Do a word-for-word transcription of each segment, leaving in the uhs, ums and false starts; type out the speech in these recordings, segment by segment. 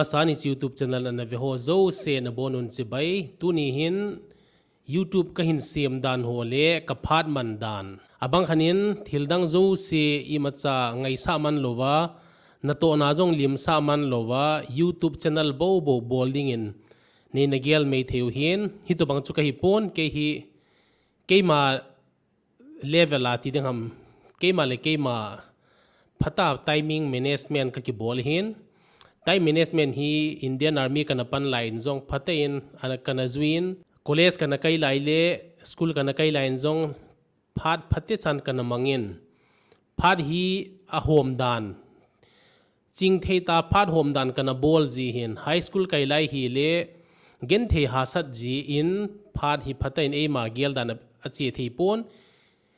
Sani YouTube channel ana ve ho jouse nabonun chibai. Tuni hin YouTube kahin sem dan ho le kaphat man dan, abang khat in thil dang jouse imacha ngaisah man louva, natohna jong limsah man louva, YouTube channel bobo bol dingin neina gel mai thei u hin. Hitobang chu kahi pon, kei hi, keima level a ti ding ham, keima le keima phatah a timing management kakibol hin. Time management hi Indian Army kana pan lai in jong phatah in ana kana juiyin, college kana kai lai le school kana kai lai in jong phat phatechan kana mangin. Phat hi ahom dan, chingthei tah phat hom dan kana bol ji hin. High school kai lai hile genthei hahsat ji in phat hi phatah in eima gel dan a, ache thei pon.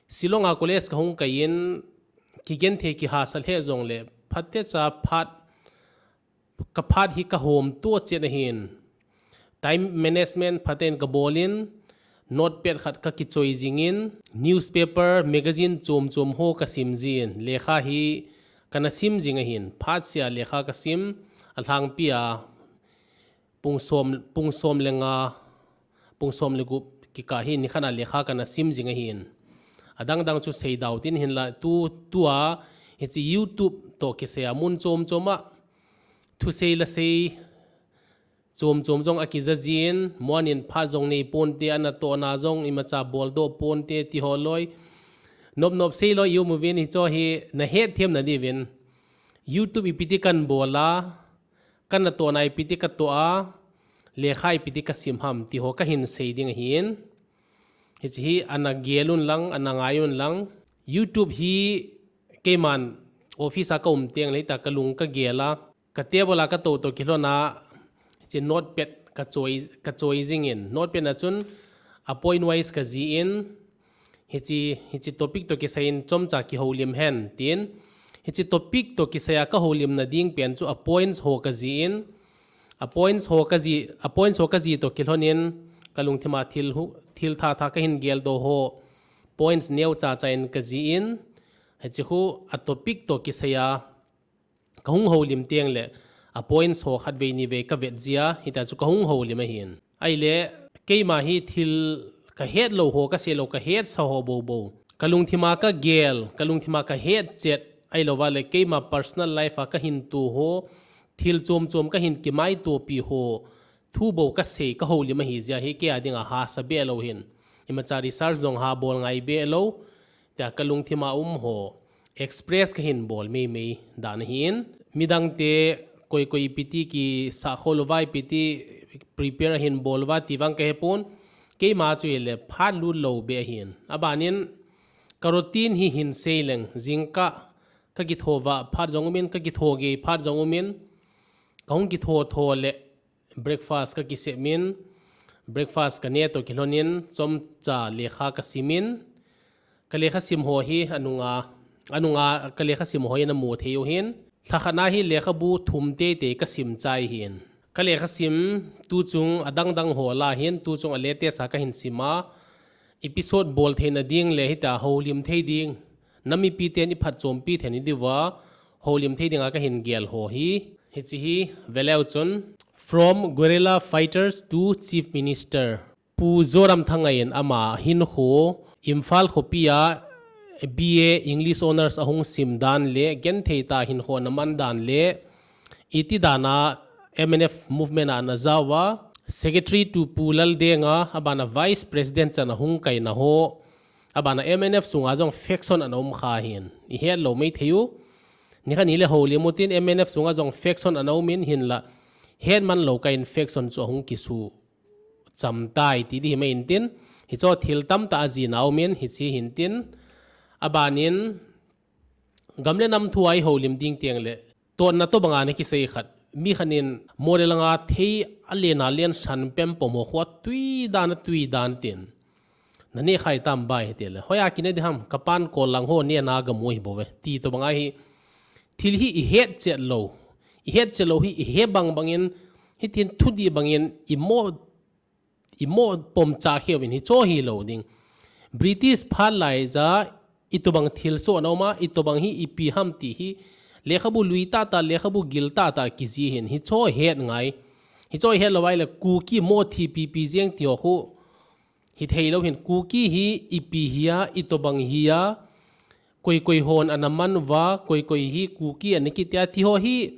Shillong a college kahung kai in kigenthei kihahsat lheh jongle phatecha phat, kaphat hi kahom to chet ahin. Time management phatah in kabol in, notepad khat kakichoi jingin, newspaper, magazine chom chom ho kasim jin. Lekha hi kana sim jing ahin. Phat sea lekha kasim, alhangpia pung som, pung som le nga, pung som le gup kikah hi nikhat a lekha kana sim jing ahin. Adang dang chu seidau tin hinla tu, tua hiche YouTube toh kisaiya mun chom chom a thusei lasei chom chom jong akija jin, muanin phat jong nei ponte, anatohna jong imacha boldoh ponte, ti ho loi. Nop nop sei loi i um uvin, hicho hi nahet them nadiuvin. YouTube ipiti kan bol a, kanatohna ipiti katoh a, lekha ipiti kasim ham, ti ho kahin sei ding ahin. Hiche hi ana gel un lang, ana ngai un lang. YouTube hi keiman office a kaum teng le hita kalung kagel a, ka table a katou tou kilhon a, hiche notepad kachoi, kachoi jingin. Notepad a chun a point wise kajih in, hiche, hiche topic toh kisai in chomcha kihoulim hen, tin. Hiche topic toh kisaiya kahoulimna ding pen chu a points ho kajih in, a points ho kajih, a points ho kajih toh kilhon in, kalungthima thil hu, thil thatha kahin geldoh ho points neocha cha in kajih in, hiche khu a topic toh kisaiya kahung houlim teng le a points ho khatvei nivei kavet jia, hita chu kahung houlim ahin. Ahile, keima hi thil kahet lou ho, kasei lou, kahetsah ho bobo, kalungthima kagel, kalungthima kahet chet, ahilouva le keima personal life a kahin to ho, thil chom chom kahin kimaitopi ho, thu bou kasei, kahoulim ahi jia hi, kei a dinga hahsa behlou hin. Imacha research jong habol ngai behlou, tia kalungthima um ho express kahin bol meimei dan ahin. Midangte koi koi ipiti kisahkhol uva, ipiti prepare ahin bol uva ti vang kahepon. Keima chu hile phat lut lou beh ahin. Abanin ka routine hi hin seileng, jingkah kakitho vah phat jong umin, kakitho gei phat jong umin, kahung kitho tho le breakfast kakisem in, breakfast kane toh kilhon in, chomcha lekha kasim in, kalekha sim ho hi anunga, anunga kalekha sim ho hi namu thei uhin. Lhakhat na hi lekhabu thum teitei kasim chai hin. Kalekha sim tuchung adang dang ho lah hin, tuchung a latest a kahin sim a, episode bol theina ding le hita houlim thei ding, namipiten iphatchompi theina diuva houlim thei dinga kahin gel ho hi. Hiche hi veleu chun, From Guerrilla Fighters to Chief Minister. Pu Zoramthanga in ama hinkho, Imphal khopi a B A English Honours ahung sim dan le genthei tah hinkho ana man dan le iti dan a M N F movement a ana jao uva, Secretary to Pu Laldenga, abana Vice President chan ahung kaina ho, abana M N F sunga jong faction ana um kha hin. Ihet lou mai thei u. Nikhat nile houlim utin M N F sunga jong faction ana um in hinla, hetman lou kah in faction chu ahung kisu cham tai ti ding himai intin, hicho thil tamtah ajihna um in, hiche hintin, abanin gam le nam thu a ihoulim ding teng le, totna tobanga ana kisei khat. Mi khat in Moreh langa thei alen alen san pempom ho khu atui dan atui dan tin. Naneh kha itam bai hite le. Hoiya kineh ding ham, kapan kol lang ho nehna gamu ahi bouve. Ti tobanga hi, thil hi ihet chet lou. Ihet chet lou hi, ihe bang bangin, hitin thudih bangin, imo, imo pomcha kheu vin hicho hilou ding. British phat lai ja, itobang thilsoh ana um a, itobang hi ipi ham ti hi, Lekhabu lui tah tah, lekhabu gil tah tah kiji hin. Hicho het ngai. Hicho het lou ahile Kuki mo thi pipi jeng ti ho khu hithei lou hin. Kuki hi ipi hi a, itobang hi a, koi koi hon ana man uva, koi koi hi Kuki ana kiti a ti ho hi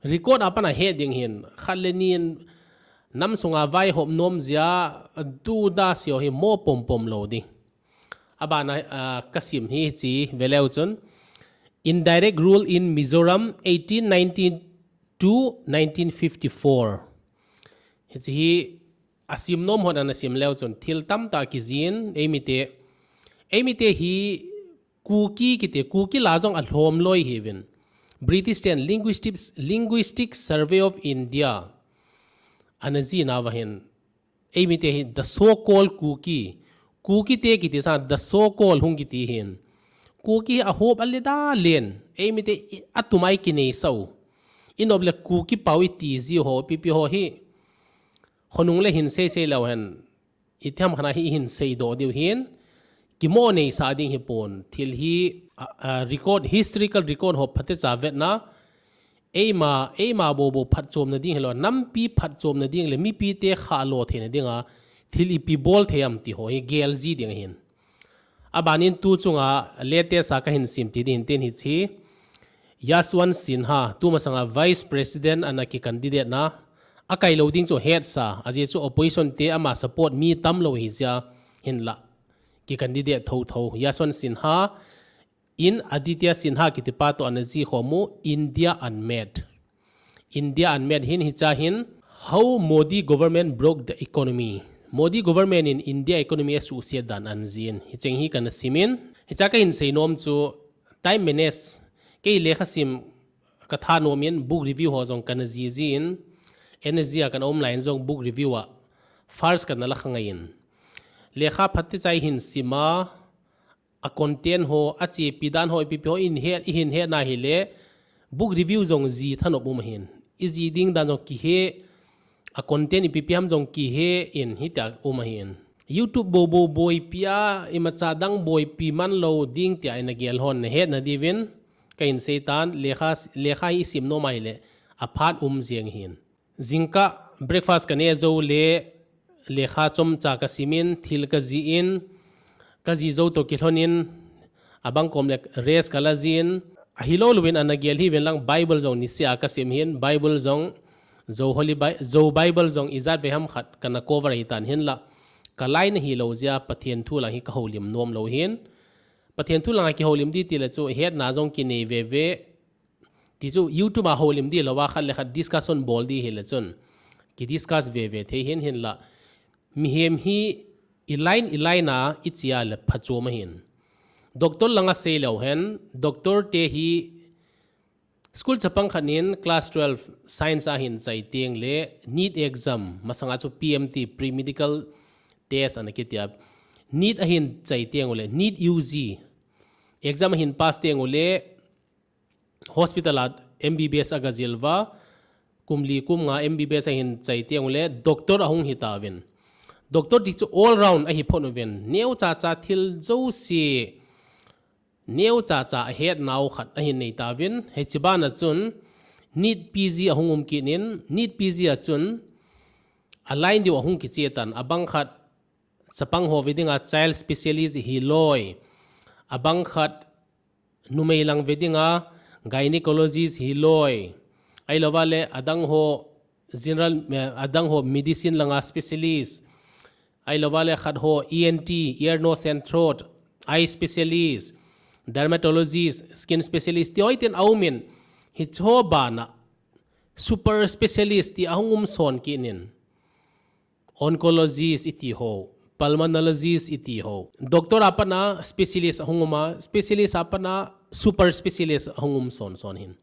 record a pat a het ding hin. Khat le ni in nam sunga vaihop nom jia, duda sio hi mo pom pom lou ding. Abana, ah, kasim hi chi veleu chun. Indirect rule in Mizoram, eighteen ninety-two, nineteen fifty-four. Hichi hi asim nom hon ana sim leu chun thil tamtah kijin, eimite, eimite hi Kuki kiti, Kuki la jong alhom loi hiuvin. British ten Linguistics, Linguistic Survey of India ana jina uva hin. Eimite hi the so-called Kuki. Kuki te kiti sa the so-called hung kiti hin. Kuki hi ahop a le da len. Eimite i, atumai kinei sau. Inop le Kuki pau iti ji ho, pipi ho hi. Khonung le hin sei sei leu hen. Itiham khana hi hin sei do diu hin. Kimo nei sa ding hi pon. Thil hi, a, a, record, historical record ho phate cha vetna. Eima, eima bobo phatchomna ding hilou, nampi phatchomna ding le, mipi te khalo theina dinga, thil ipi bol thei am ti ho hi gel ji ding ahin. Abanin tu chunga latest a kahin sim ti ding hin tin hichi. Yashwant Sinha, tumasanga Vice President ana ki candidate na, akai lou ding chu hetsa, ajeh chu opposition te ama support mi tam lou hi jia hinla. Ki candidate tho tho. Yashwant Sinha, in Aditya Sinha kitipa to ana ji khomu India Unmade. India Unmade hin hicha hin How Modi Government Broke the Economy. Modi Government in India Economy asuhsiat dan ana jin. Hicheng hi kana simin. Hicha kahin seinom chu time manage. Kei lekha sim katha nomin book review ho jong kana ji jin. Energy a kana um lai in jong book review a first kana la kha ngai in. Lekha phatechan hin sima, a content ho, achepi dan ho, ipi pi ho ihin het, ihin hetna hile, book review jong ji thanop um ahin. Iji ding dan jong kihe, a content ipi pi ham jong kihe in hitia um ahin. YouTube bobo boipi a, imacha dang boipi man lou ding tia ina gel hon nahetna diuvin, kahin seitan, lekha, lekha hi isim nom ahile, aphat um jeng ahin. Jingkah breakfast kaneh jou le, lekha chomcha kasimin, thil kajiin, kaji jou to kilhonin, abang kom le rest kala jin, ahilou louvin ana gel hiuvin lang Bible jong nisea kasim hin, Bible jong, Zo Holy Bi-, Zo Bible jong ijat ve ham khat kana cover hitan hinla, ka line hilou jia Pathen thu lang hi kahoulim nom lou hin, Pathen thu langa kihoulim di tile chu hetna jong kinei veve, Ti chu YouTube a houlim di louva khat le khat discussion bol di hile chun. Ki discuss veve thei hin hinla. Mihem hi i line i line a ichea le phachom ahin. Doctor langa sei leu hen, doctor te hi school chapang khat in class twelve science ahin chai teng le NEET exam masanga chu P M T pre-medical test ana kitia. NEET ahin chai teng ule, NEET U G exam ahin pass teng ule, hospital a M B B S aga jil uva, kum li kum nga M B B S ahin chai teng ule, doctor ahung hitauvin. Doctor ti chu all round ahi phot uvin. Neocha cha thil jouse, neocha cha ahetnau khat ahin nei tauvin. Hiche bana chun, NEET P G ahung um kit in, NEET P G a chun, a line diu ahung kiche tan, abang khat, chapang ho ve dinga child specialist hilou. Abang khat numei lang ve dinga gynecologist hilou. Ahilouva le adang ho general, eh, adang ho medicine langa specialist. Ahilouva le khat ho E N T, ear, nose and throat, eye specialist, dermatologist, skin specialist. Ti hoi tin aumin hicho bana super specialist ti ahung um son kit in. Oncologist iti ho, pulmonologist iti ho. Doctor a pat a specialist ahung um a, specialist a pat a super specialist ahung um son son hin.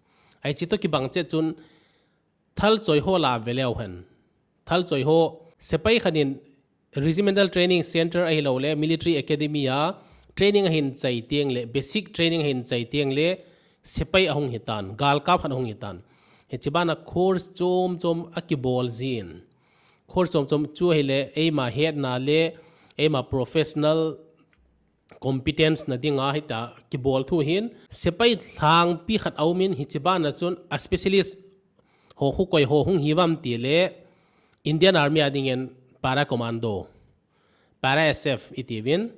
Hiche to kibang chet chun thal choi ho la ve leu hen. Thal choi ho sepai khat in Regimental Training Center ahilou le Military Academy a training ahin chai teng le, basic training ahin chai teng le, sepai ahung hitan, galkap khat ahung hitan. Hiche bana course chom chom akibol jin. Course chom chom chu ahile, eima hetna le, eima professional competence na dinga hita kibol thu hin, sepai lhangpi khat aumin, hiche bana chun a specialist ho khu koi ho hung hi vam ti le, Indian Army a dingin para commando, para S F iti vin,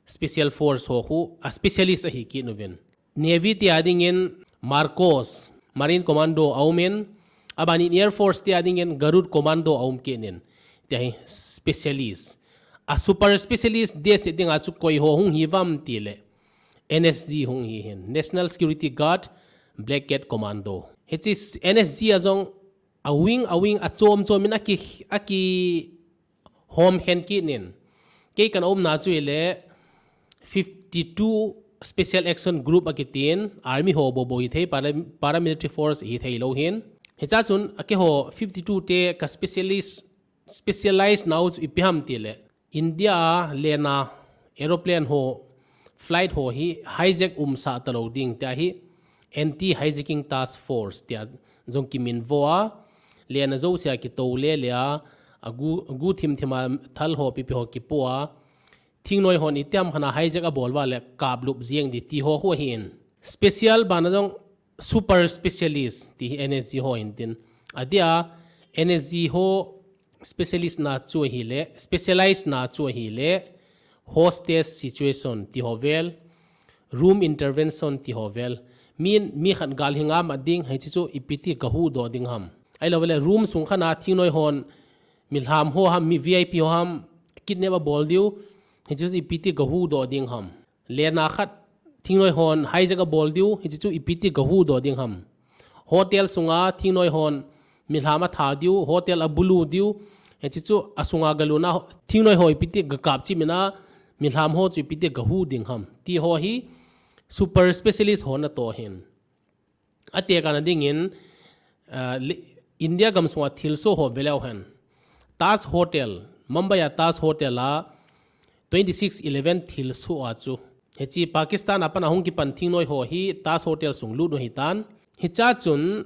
special force ho khu a specialist ahi kit nuvin. Navy ti a dingin Marcos, Marine Commando aumin, abanin Air Force ti a dingin Garud Commando aum kit nin. Ti ahi specialist. A super specialist dehset dinga chu koi ho hung hi vam ti le, N S G hung hi hin. National Security Guard, Black Cat Commando. Hiche N S G a jong a wing, a wing, a chom chom in a ki, a ki hom khen kit nin. Kei kan umna chu ile fifty-two Special Action Group a kitin, army ho bobo hi thei, para-, paramilitary force hi thei lo hin. Hicha chun a kei ho fifty-two te ka specialist, specialize nau chu ipi ham ti le, India a lena aeroplane ho, flight ho hi hijack umsa ta lo ding tia hi anti hijacking task force tia jong kimin vo a, lena josia kito le le a, a gu, gu thim thim a thal ho pipi ho kipo a, thingnoi hon itiam khana hijack a bol va le kap lup jeng di ti ho khu ahin. Special bana jong super specialist ti hi N S G ho hin tin. Adia N S G ho specialist na chu ahi le, specialize na chu ahi le, hostage situation ti ho vel, room intervention ti ho vel. Mi, mi khat gal hi ngam a ding, hichi chu ipi ti ga hu do ding ham. Ai lo le room sung khana thingnoi hon mi lham ho ham, mi V I P ho ham, kidnap a bol diu, hichi chu ipi ti ga hu do ding ham. Lena khat thingnoi hon hijack a bol diu, hichi chu ipi ti ga hu do ding ham. Hotel sunga thingnoi hon mi lham a tha diu, hotel a bulu diu, hichi chu a sunga ga luna thingnoi ho ipi ti ga kap chimina, mi lham ho chu ipi ti ga hu ding ham. Ti ho hi super specialist ho na to hin. Ate kana dingin, ah, li-, India gam sunga thilso ho veleu hen. Taj Hotel, Mumbai a Taj Hotel a twenty-six eleven thilso a chu. Hichi Pakistan a pan a hung kipan thingnoi ho hi Taj Hotel sung lut u hitan. Hicha chun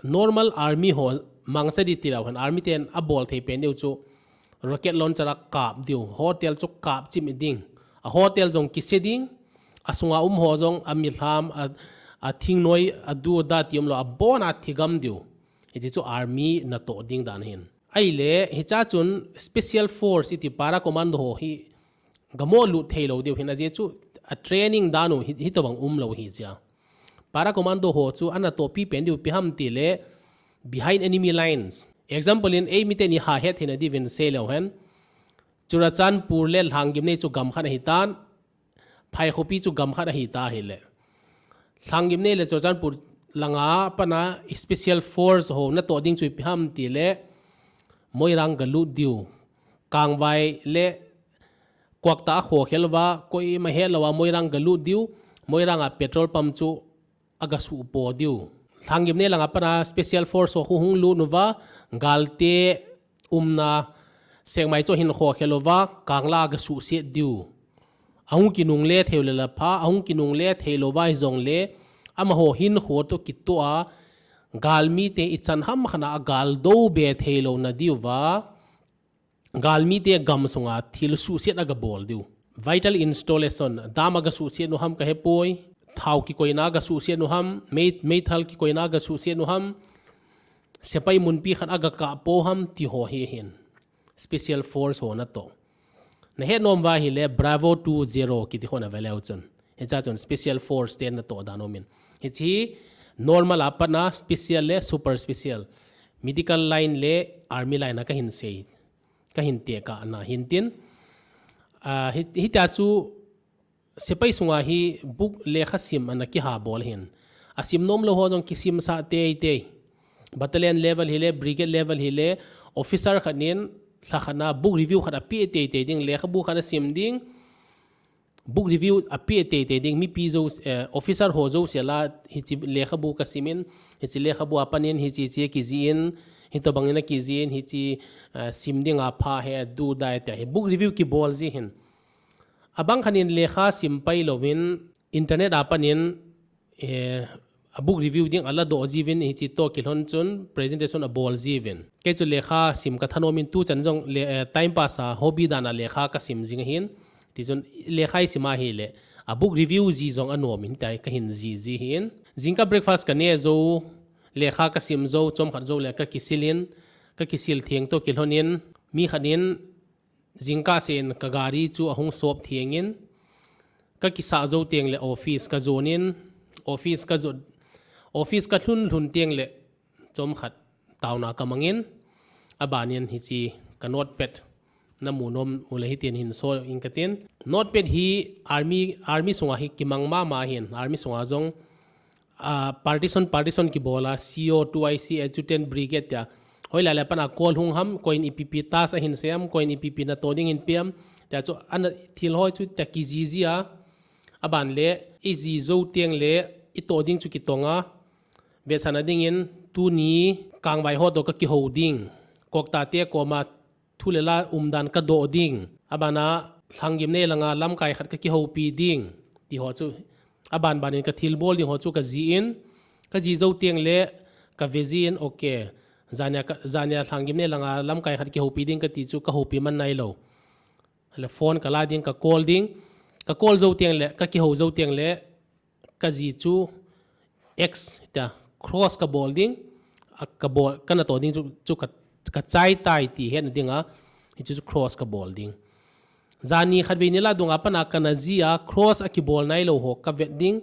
normal army ho mangcha di tileu hen, army ten a bol thei pen diu chu rocket launcher a kap diu, hotel chu kap chim i ding. A hotel jong kise ding, a sunga um ho jong a mi lham, a, a thingnoi, a du da ti um lo, a bon a thigam diu. Hichi chu army na to ding dan hin. Ai le, hicha chun special force iti para commando ho hi gamo lut thei lo diu hin, a je chu a training dan u hi, hi to bang um lo hi chia. Para commando ho chu ana to pi pen diu pi ham ti le behind enemy lines. Example in ei mi te ni ha het hin a divin se lo hen. Churachandpur le Lhanggimnei chu gam khat ahi tan, Phaikhopi chu gam khat ahi ta hi le. Lhanggimnei le Churachandpur langa pana special force ho na to ding chu ipi ham ti le Moirang ga lut diu. Kangvai le Kwakta a kho khel uva, koima het lo a Moirang ga lut diu, Moirang a petrol pump chu a ga suh po diu. Lhanggimnei langa pana special force ho khu hung lut uva, galte umna Sekmai chu hin kho khel uva, Kangla a ga suh set diu. A hung kinungle thei u le la pha, a hung kinungle thei lo uva hi jong le, amaho hin kho to kito a, galmi te i chan ham khana a gal do be thei lo na diu va. Galmi te gam sunga thil suhsiat a ga bol diu. Vital installation, dam a ga suhsiat nu ham ka he poi, thau kikoina ga suhsiat nu ham, mei, meithal kikoina ga suhsiat nu ham, sepai munpi khat a ga kah po ham ti ho hi hin. Special force ho na to. Na het nom va hi le Bravo two zero kiti ho na ve leu chun. Hicha chun special force te na to dan um in. Hichi normal a pat na special le super special. Medical line le army line a ka hin sei. Ka hin tekah na hin tin. Ah, hi, hitia chu sepai sunga hi book lekha sim ana kiha bol hin. A sim nom lo ho jong kisim sa tei tei. Battalion level hi le, brigade level hi le, officer khat nin, lha khat na book review khat a pe tei tei ding, lekhabu khat a sim ding. Book review a pe tei tei ding, mipi jo, eh, officer ho jouse la, hichi lekhabu ka sim in, hichi lekhabu a pan in, hichi chi kijih in, hito bang in a kijih in, hichi, eh, sim ding a pha he, du dai te hi. Book review kibol ji hin. A bang khat in lekha sim pai lo in, internet a pan in, eh, a book review ding a la do ji vin, hichi to kilhon chun presentation a bol ji vin. Kei chu lekha sim ka thanom in tu chan jong le, eh, time pass a hobby dan a lekha ka sim jing hin. Tichun lekha isim ahile, a book review ji jong anom in tai kahin ji ji hin. Jingkah breakfast kane jou, lekha kasim jou, chomkhat jou le kakisil in, kakisil theng toh kilhon in, mi khat in jingkah seh in kagari chu ahung sop theng in, kakisah jou teng le office kajon in, office kajon, office kalhun lhun teng le chomkhat taona kamang in, aban in hiche ka notepad namu nom uleh hitin hin so in katin. Notepad hi army, army sunga hi kimang mama hin, army sunga jong, ah, partition, partition kibol a, C O, two I C, adjutant, brigade tia. Hoilai le pan a call hung ham, koiin ipi ipi task ahin sem, koiin ipi ipi natoh ding hin piam. Tia chu ana thil hoi chu tia kiji ji a. Aban le, iji jou teng le, itoh ding chu kitong a. Vetsahna dingin, tuni kangvai ho toh kakihou ding. Koktate koma thu le la umdan kadoh ding. Aban a, Lhanggimnei langa lamkai khat kakihoupi ding. Ti ho chu, aban ban in kathil bol ding ho chu kaji in, kaji jou teng le, kave ji in, okay. Jania ka, jania Lhanggimnei langa lamkai khat kihoupi ding kati chu kahoupi man nailou. Le phone kala ding, kacall ding. Kacall jou teng le, kakihou jou teng le, kaji chu X tia, cross kabol ding, a kabol, kanatoh ding chu, chu ka, kachai tai ti hetna dinga, hichu chu cross kabol ding. Jani khatvei nilhah dunga pan a kana ji a, cross akibol nailou ho kavet ding.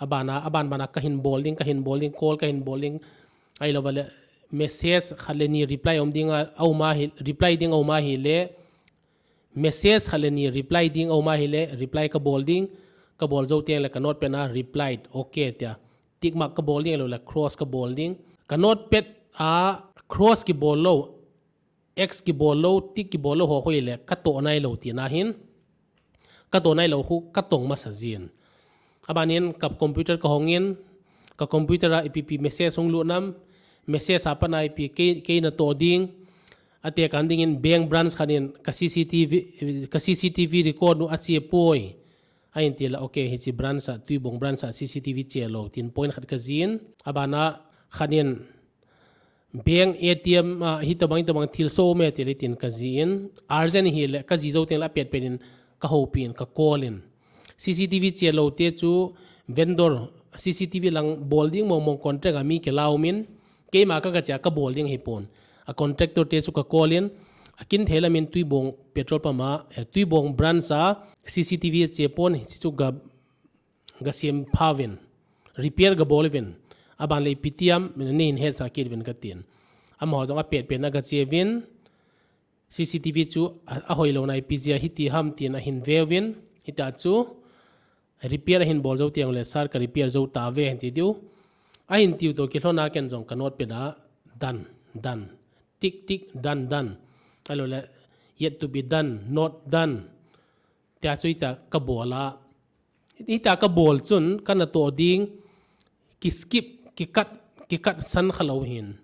Aban a, aban ban a kahin bol ding, kahin bol ding, call kahin bol ding. Ahilou vale, message khat le ni reply um ding a, aum ahi, reply ding aum ahile, message khat le ni reply ding aum ahile, reply kabol ding, kabol jou teng le ka notepad a replied, okay tia. Tick mark kabol ding, ahilou le cross kabol ding. Ka notepad a cross kibol lou, X kibol lou, tick kibol lou ho khu ahile, katoh nailou tina hin. Katoh nailou khu, katong masa jin. Aban in ka computer kahong in, ka computer a ipi ipi message hung lut nam, message a pat a ipi kei, kei natoh ding, atekah dingin bank branch khat in ka C C T V, ka C C T V record u ache poi. Ahin ti le, okay, hiche branch a, Tuibong branch a C C T V che lou, tin point khat kajin. Aban a khat in, bank A T M a, hitobang, hitobang thil so me ti le tin kaji in, urgent hile, kaji jou teng le apet pet in, kahoupi in, kacall in. C C T V che lou te chu vendor, C C T V lang bol ding mong mong contract a mi kila um in, keima ka, kache a kabol ding hipon. A contractor te chu kacall in, akin thei lam in Tuibong petrol pump a, eh, Tuibong branch a C C T V che pon, hichu ga, gasem pha uvin, repair gabol uvin, aban le ipi tiam, neihin hetsah kit uvin katin. Amaho jong apet pet in agache uvin, C C T V chu a, ahoilou na ipi jeh a hiti ham tin ahin ve uvin, hitia chu repair ahin bol jou teng le, sir ka repair jou tauve, ahin ti diu. Ahin tiu toh kilhon a ken jong ka notepad a done, done, tick, tick, done, done. Ahilou le, yet to be done, not done. Tia chu hitia kabol a, hitia kabol chun, kanatoh ding, kiskip, kikat, kikat san khalou hin.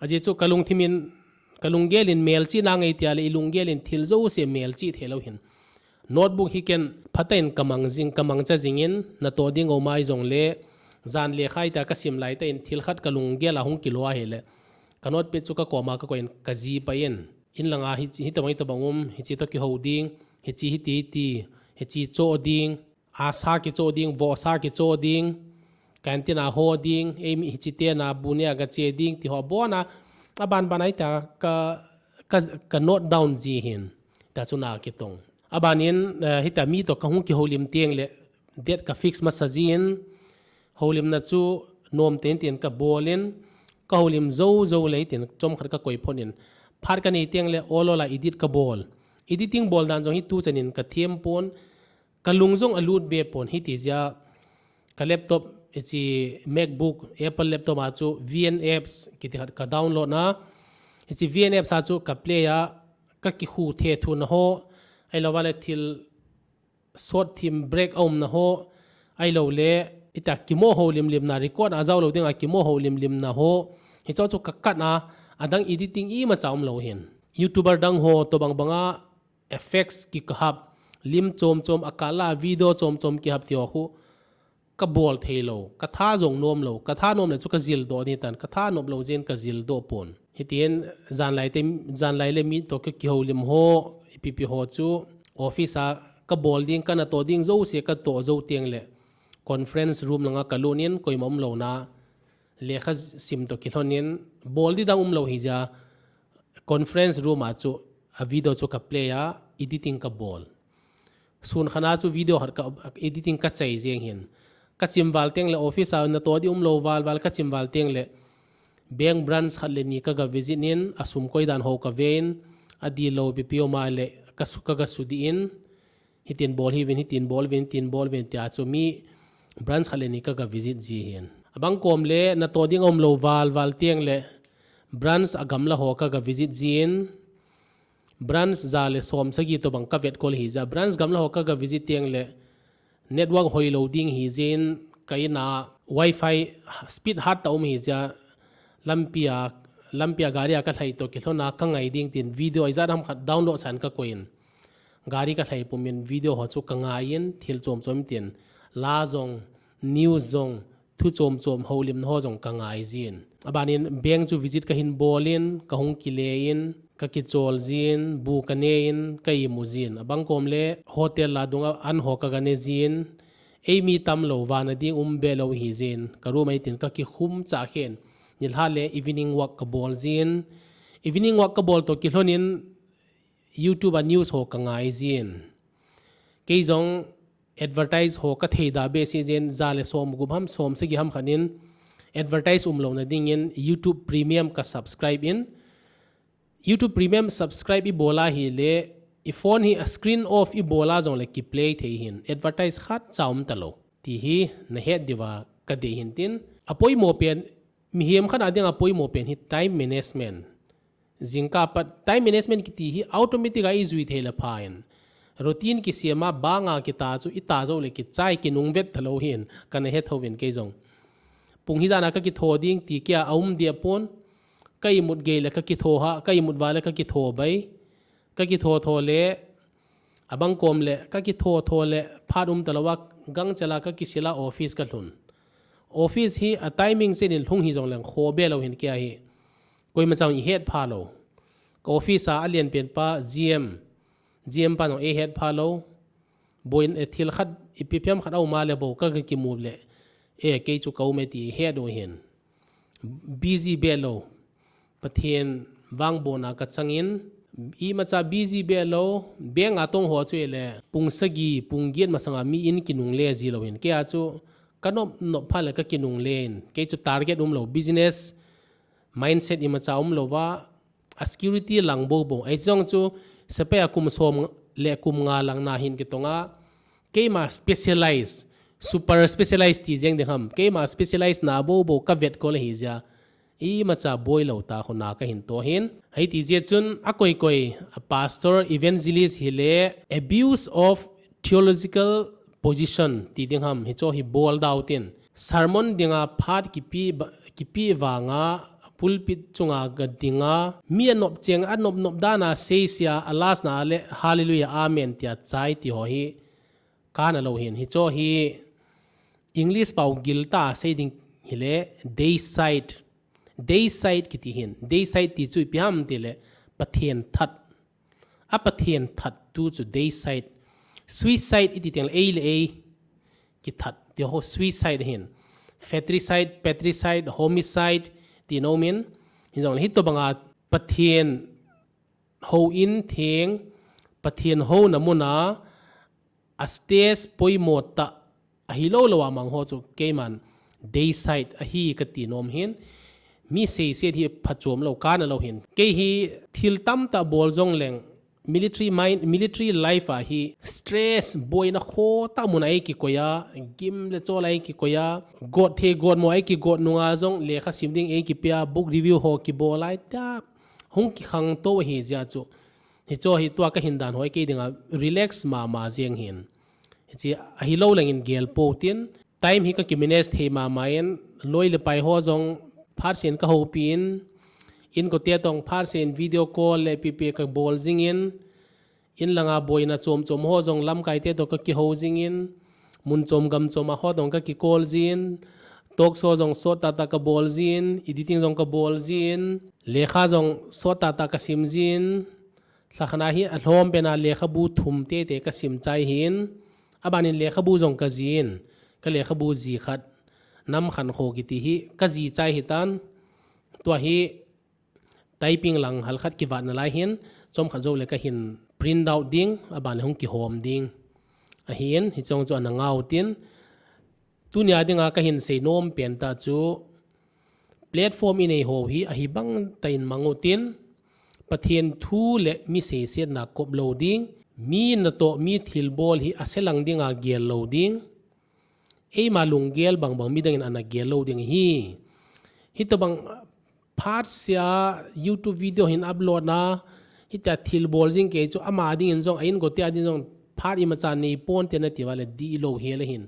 Ajeh chu kalungthim in, kalunggel in melchihna ngai tia le, ilunggel in thil jouse melchih theilou hin. Notebook hi ken phatah in kamang jing, kamangcha jing in, natoh ding aum ahi jongle, jan lekha hitia kasim laitah in thil khat kalunggel a hung kilo ahile, ka notepad chu kakoma kakoi in kaji pai in. In langa hi, hitobang, hitobang um, hiche toh kihou ding, hiche hiti, hiti, hiche choh ding, asa kichoh ding, vohsa kichoh ding, canteen a ho ding, eimi hiche tena bu nea gache ding, ti ho abon a, aban ban a hitia ka, ka, ka note down ji hin, tia chu na kitong. Aban in, eh, hitia mi toh kahung kihoulim teng le, date ka fix masa ji in, houlimna chu nomtah in tin kabol in, kahoulim jou jou le hitin chomkhat kakoi phot in, phat kanei teng le ol ol a edit kabol. Editing bol dan jong hi tuchan in kathem pon, kalung jong alut be pon, hiti jeh a ka laptop, hiche MacBook, Apple laptop a chu V N apps kiti khat ka download na, hiche V N apps a chu ka play a, kakikhu thethu na ho, ahilou vale thil short thim break aumna ho, ahilou le, hitia kimo houlim lim na, record a jaolou dinga kimo houlim lim na ho, hicho chu kakat a, adang editing imacha umlou hin. YouTuber dang ho tobang banga effects kikahap, lim chom chom, akal a video chom chom kihap ti ho khu, kabol theilou, katha jong nomlou, katha nom le chu kajil doh ding tan, katha noplou jeh in kajil doh pon. Hitin, janlai te, janlai le mi toh ka kihoulim ho, ipi ipi ho chu, Office a kabol ding, kana to ding jouse kato jou teng le conference room langa kalut in, koima umlou na, lekha sim to kilhon in, bol di dang umlou hi jeh a, conference room a chu a video chu ka play a, editing kabol. Sun khat a chu video khat ka editing kachai jeng hin. Kachim val teng le office a nato di umlou val val kachim val teng le bank branch khat le ni kaga visit in, asum koi dan ho kave in, adih lou pipi um a le kasu, kaga su di in, hitin bol hi vin, hitin bol vin, hitin bol vin tia chu mi branch khat le ni kaga visit ji hin. Abang kom le nato ding umlou val val teng le branch agamla ho kaga visit ji in, branch ja le som sagi to bang kavet kol hi jeh a, branch gamla ho kaga visit teng le network hoilou ding hi jeh in, ka in a wifi speed hat ta um hi jeh a, lampi a, lampi a gari a kalhai to kilhon a kangai ding tin video ijat ham khat download san kakoi in. Gari kalhai pum in video ho chu kangai in, thil chom chom tin, la jong, news jong, thu chom chom houlimna ho jong kangai jin. Abanin bank chu visit kahin bol in, kahung kile in, kakichol jin, bu kane in, ka imu jin. Abang kom le hotel la dunga an ho kaga ne jin. Ei mi tamlou vana ding um be lou hi jin. Ka room a hitin kakikhum chah khen. Nilhah le evening walk kabol jin. Evening walk kabol to kilhon in YouTube a news ho kangai jin. Kei jong advertise ho kathei da behseh jin, ja le som gup ham, som sagi ham khat in advertise umlou na ding in YouTube Premium ka subscribe in. YouTube Premium subscribe ibol a hile, i phone hi a screen off ibol a jong le kiplay thei hin. Advertise khat cha um talou. Ti hi nahet diuva kadei hin tin. Apoimo pen, mihem khat a ding apoimo pen hi time management. Jingkah pat time management kiti hi automatic a ijui thei le pha in. Routine kisem a banga kita chu ita jou le kichai kinung vet talou hin. Kana hetho vin kei jong. Pung hijat a kakitho ding ti kia aum dia pon. Ka imut gei le kakitho ha, ka imut val le kakitho bai. Kakitho tho le, abang kom le, kakitho tho le, phat um talou a, gangchel a kakisil a office kalhun. Office hi a timing chen in lhung hi jong leng kho be lou hin kia hi. Koima chang ihet pha lou. Ka office a alen pen pa G M. G M pa jong eihet pha lou. Boin, eh, thil khat, ipi phiam khat aum a le bou, ka, kakimu le. Eh, kei chu ka um e ti ihet u hin. Busy be lou. Pathen vangbohna kachang in, imacha busy be lou, bank a tong ho chu ile, pung sagi, pung get masanga mi in kinungle ji lou hin. Kei a chu, kanop, nop pha le kakinungle in. Kei chu target umlou, business mindset imacha umlou va, a security lang bou bou. Ei jong chu, sepai a kum som le kum nga lang na hin kitonga, keima specialize, super specialize ti jeng ding ham. Keima specialize na bou bou kavet kol ahi jeh a. Imacha boi lou ta khu na kahin to hin. Hiti jeh chun akoi koi a pastor evangelist hile abuse of theological position ti ding ham hicho hi bol dau tin. Sermon dinga phat kipe ba, kipe vanga pulpit chunga ga dinga mi anop cheng anop nop dan a seise a last na le hallelujah amen tia chai ti ho hi. Kana lou hin, hicho hi English pau gil ta sei ding hile deicide. Deicide kiti hin. Deicide ti chu ipi ham tile Pathen that. A Pathen that tu chu deicide. Suicide iti teng le ei le ei kithat. Ti ho suicide hin. Fratricide, patricide, homicide ti nom in. Hijong le hitobanga Pathen houin theng, Pathen houna muna, a stage poimo tah, ahilou lou a mang ho chu keiman deicide ahi kati nom hin, mi seiset hi phachom lou kana lou hin. Kei hi thil tamtah bol jong leng, military mind, military life a hi stress boina kho tah mun a ei kikoi a, gim le chol a ei kikoi a, got the got mo a ei kigot nunga jong lekha sim ding ei kipe a, book review ho kibol a ei ta, hung kikhang to ahi jeh a chu. Hicho hi tua kahin dan ho hi kei dinga relax mama jeng hin. Hichi ahilou lengin gel pou tin, time hi kaki manage thei mama in, loi le pai ho jong phat sen kahoupi in, inkote tong phat sen video call le pipi kabol jing in, in langa boina chom chom ho jong lamkai te to kakihou jing in, mun chom gam chom a ho tong kakicall jin, talk show jong sot tah tah kabol jin, editing jong kabol jin, lekha jong sot tah tah kasim jin, Lhakhat a hi alhom pen a lekhabu thum tete kasim chai hin, abanin lekhabu jong kajin, kalekhabu ji khat, Nam Khankho kiti hi kaji chai hitan, tua hi typing lang halkhat kivat nalai hin, chomkhat jou le kahin print out ding, aban le hung kihom ding. Ahin, hicheng chu ana ngau tin, tunia dinga kahin seinom pentah chu, platform inei ho hi ahibang tah in mang utin, Pathen thu le mi seisetna kop lou ding, mi natoh mi thilbol hi aselang dinga gel lou ding, eima lunggel bangbang midangin ana gel lou ding ahi. Hitobang phat sea YouTube video hin upload na, hitia thilbol jing kei chu ama dingin jong, a inkote a dingin jong phat imacha neiponte nati uva le dihlou hel ahin.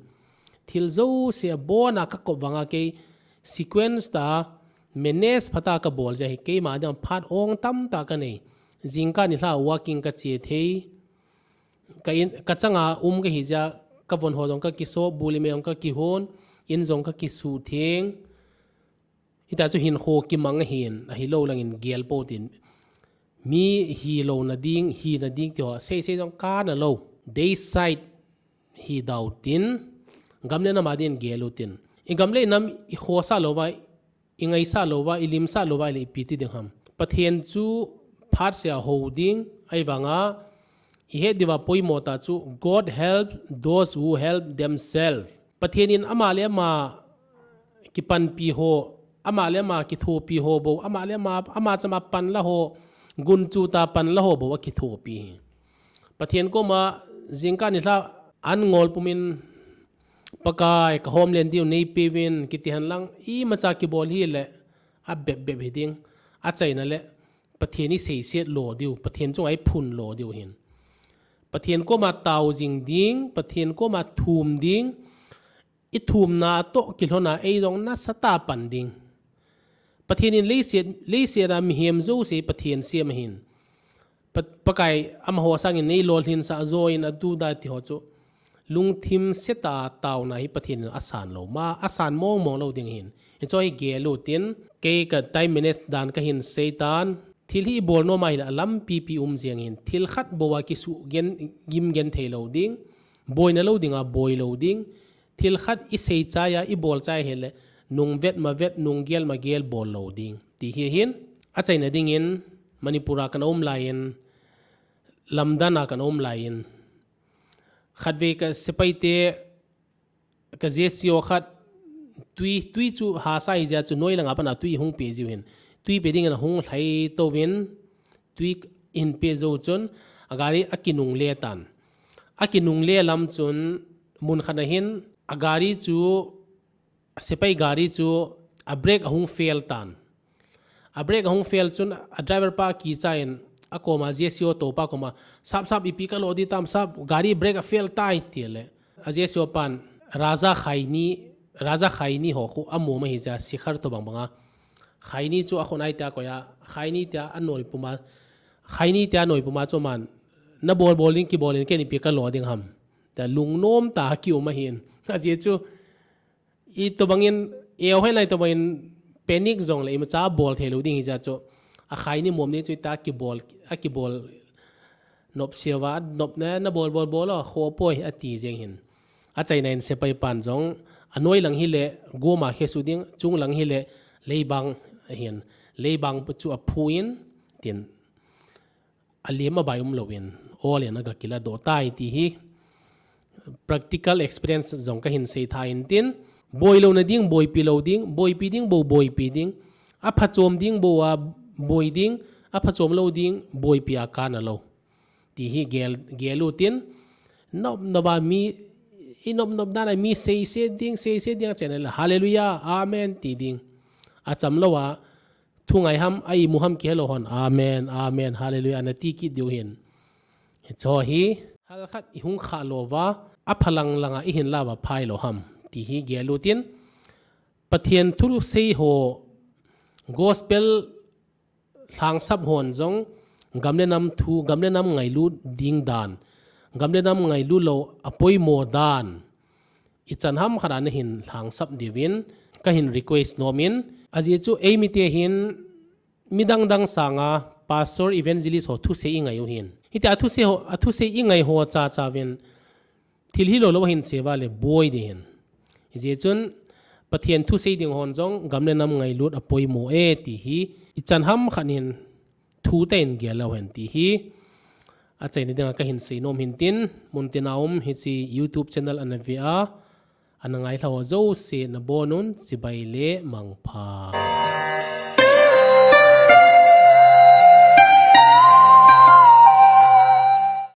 Thil jouse abona kakop vanga kei sequence tah a, manage phatah a kabol jeh ahi, keima dinga phat ong tamtah kanei. Jingkah nilhah walking kache thei. Kachanga um kahi jeh a, kavon ho jong kakisop, bu le me jong kakihon, in jong kakisutheng. Hitia chu hinkho kimang ahin, ahilou langin gel pou tin. Mi hilouna ding, hina ding tiho seisei jong kana lou. Day side hi dau tin, gam le nam a din gel utin. Igam le inam ikhosah louva, ingaisah louva, ilimsah louva le ipi ti ding ham? Pathen chu phat sea hou ding, ahivanga ihet diuva poimo tah chu, God help those who help themselves. Pathen in ama le ama kipanpi ho, ama le ama kithopi ho bou, ama le ama, ama chama panla ho, gunchu tah panla ho bou akithopi hi. Pathen koma jingkah nilhah an ngol pumin, Pakai, kahomlen diu neipeuvin kiti henlang, imacha kibol hile abep bep hiding, achaina le Pathen iseiset lo diu, Pathen chunga iphun lo diu ahin. Pathen koma tao jing ding, Pathen koma thum ding, ithumna toh kilhona eijong nasatah a pan ding. Pathen in leiset, leiset a mihem jouse Pathen sem ahin. Pa-, Pakai amaho sangin neilolhinsah jouvin atu da tiho chu, lungthim setah a taona hi Pathen in asan lou, ma asan mongmong lou ding ahin. Hicheho hi gel utin, kei ka time manage dan kahin seitan, thil hi ibol nom ahile alampipi um jeng ahin, thil khat bou a kisuh gen, gim genthei lou ding, boina lou dinga boi lou ding, thil khat isei chai a, ibol chai ahile, nungvet mavet, nunggel magel bol lou ding, ti hi ahin. Achaina dingin, Manipur a kana um laiyin, Lamdan a kana um laiyin, khatvei ka sepaite, ka J C O khat, twi, twi chu hahsa hijeh a chu noi langa pat a twi hung pe jiu ahin. Twi pe dingin ahung lhai touvin, twi ahin pe jou chun, agari akinungle tan. Akinungle lam chun, mun khat ahin, agari chu, sepai gari chu, a brake ahung fail tan. A brake ahung fail chun, a driver pa akicha in, akoma J C O toupa koma, Sap, sap, ipi kalo di tam, sap, gari brake afail tai, tile. A J C O pan, Raja Khaini, Raja Khaini ho khu amom ahijeh a, Shikhar tobang banga, Khaini chu akhonai tia koiya, Khaini tia anoi puma, Khaini tia anoi puma chu aman, nabol bol ding kibol in, ken ipi kalo ding ham, tia lungnom tah a kium ahin. Ajeh chu, itobangin, eiho henai tobangin panic jongle imacha bol theilou ding hijeh a chu, a Khaini mom ni chu ita kibol, akibol nopseuva, nopna, nabol bol bol o, khopoi ati jeng ahin. Achaina in sepai pan jong, anoi lang hile goma khesuh ding, chung lang hile leibang ahin, leibang chu aphu in, tin, alem abai umlouvin, ol in aga kiladoh tai ti hi practical experience jong kahin seitha intin, boilouna ding, boipi lou ding, boipi ding bou, boipi ding, aphachom ding bou a boi ding, aphachom lou ding, boipi a kana lou, ti hi gel, gel utin, nop nop a mi, inop nop dan a mi seiset ding, seiset ding achaina le, Hallelujah, Amen, ti ding. Acham lou a, thungai ham, a imu ham kihelou hon, Amen, Amen, Hallelujah, ana ti kit diu ahin. Hicheho hi, halkhat ihung khah louva, aphalang langa ihin lauva phailou ham, ti hi gel utin, Pathen thusei ho, gospel lhangsap hon jong, gam le nam thu, gam le nam ngailut ding dan, gam le nam ngailut lou apoimo dan, ichan ham khat a nahin lhangsap diuvin, kahin request nomin, ajeh chu eimite hin midang dang sanga pastor, evangelist ho thusei i ngai u hin. Hitia thusei ho, a thusei i ngai ho cha cha vin thil hilou lou a hin sei uva le boi ding hin. Hijeh chun Pathen thusei ding hon jong gam le nam ngailut a poimo e ti hi i chan ham khat hin thu tah in gel leu hen ti hi a chaina dinga ka hin sei nom hin tin, muntina um hiche YouTube channel ana ve a, ana ngai lhau jouse nabonun chibai le mangpha.